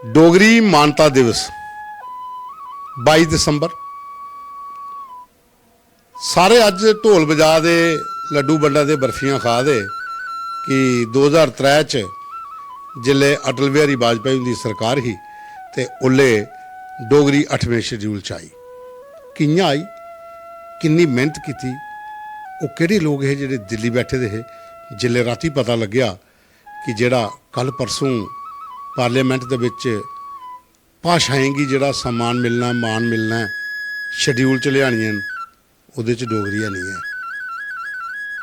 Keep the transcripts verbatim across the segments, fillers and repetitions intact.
डोगरी मानता दिवस, बाई दिसंबर। सारे अज्ज ढोल बजा दे, लड्डू बंडा दे, बर्फियां खा दे कि दो ज्हार त्रै च जिसलै अटल बिहारी वाजपेयी हुंदी सरकार ही ते उसलै डोगरी अठमें schedule च आई। कि'यां आई, किन्नी मेहनत कीती, ओह् केह्ड़े लोक हे जेह्ड़े दिल्ली बैठे दे हे? जिसलै रातीं पता लग्गेआ कि जेह्ड़ा कल परसों parliament दे बिच भाशाएं गी जेह्ड़ा सम्मान मिलना ऐ, मान मिलना ऐ, schedule च लेआनियां न, ओह्दे च डोगरी है निं ऐ।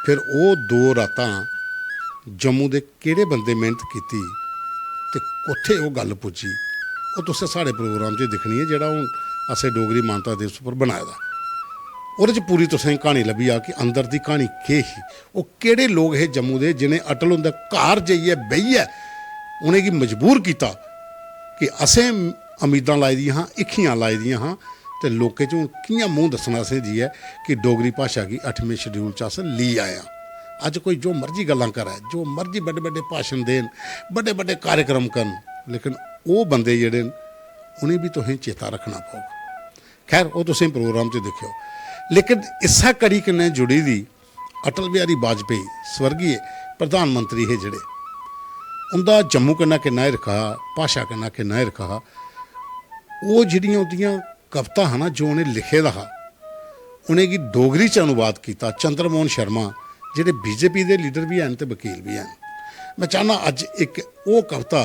फिर ओह् दो रातां जम्मू दे केह्ड़े बंदे मेहनत कीती ते कुत्थै ओह् गल्ल पुज्जी, ओह् तुसें साढ़े program च दिक्खनी ऐ, जेह्ड़ा हून असें डोगरी मानता दिवस उप्पर बनाए दा। ओह्दे च पूरी तुसें क्हानी लब्भी जाग कि अंदर दी क्हानी केह् ही, ओह् केह्ड़े लोक हे जम्मू दे जिनें अटल हुंदे घर जाइयै बेहियै उ'नेंगी मजबूर कीता कि असें उम्मीदां लाई दियां हां, हिक्खियां लाई दियां हां, ते लोकें च हून कि'यां मूंह दस्सना असें जाइयै कि डोगरी भाशा गी अठमें schedule च अस लेई आए आं। अज्ज कोई जो मर्जी गल्लां करै, जो मर्जी बड्डे बड्डे भाशन देन, बड्डे बड्डे कार्यक्रम करन, लेकिन ओह् बंदे जेह्ड़े न, उ'नें बी तुसें चेता रक्खना पौग। खैर, ओह् तुसें program च दिक्खेओ, लेकिन इस्सै कड़ी कन्नै जुड़ी दी अटल बिहारी वाजपेयी स्वर्गीय प्रधानमंत्री हे जेह्ड़े, उं'दा जम्मू कन्नै किन्ना हिरख हा, भाशा कन्नै किन्ना हिरख हा, ओह् जेह्ड़ियां उं'दियां कविता हा ना, जो उ'नें लिखे दा हा, उ'नेंगी डोगरी च अनुवाद कीता चंद्रमोहन शर्मा, जेह्ड़े बीजेपी दे लीडर बी हैन ते वकील बी हैन। में चाह्न्नां अज्ज इक ओह् कविता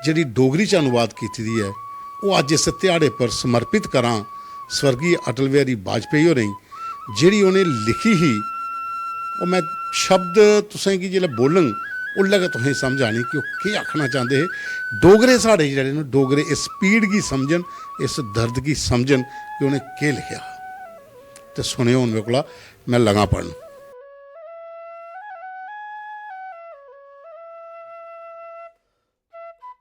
जेह्ड़ी डोगरी च अनुवाद कीती दी ऐ, ओह् अज्ज इस ध्याड़े पर समर्पित करां स्वर्गीय अटल बिहारी वाजपेयी होरें गी, जेह्ड़ी उ'नें लिखी ही। ओह् में शब्द तुसें गी जिसलै बोलङ, उसलै गै तुसें गी समझ आनी कि ओह् केह् आखना चांह्दे हे। डोगरे साढ़े जेह्ड़े न, डोगरे इस पीड़ गी समझन, इस दर्द गी समझन कि उ'नें केह् लिखेआ हा। ते सुनेओ हून मेरे कोला, में लगां पढ़न।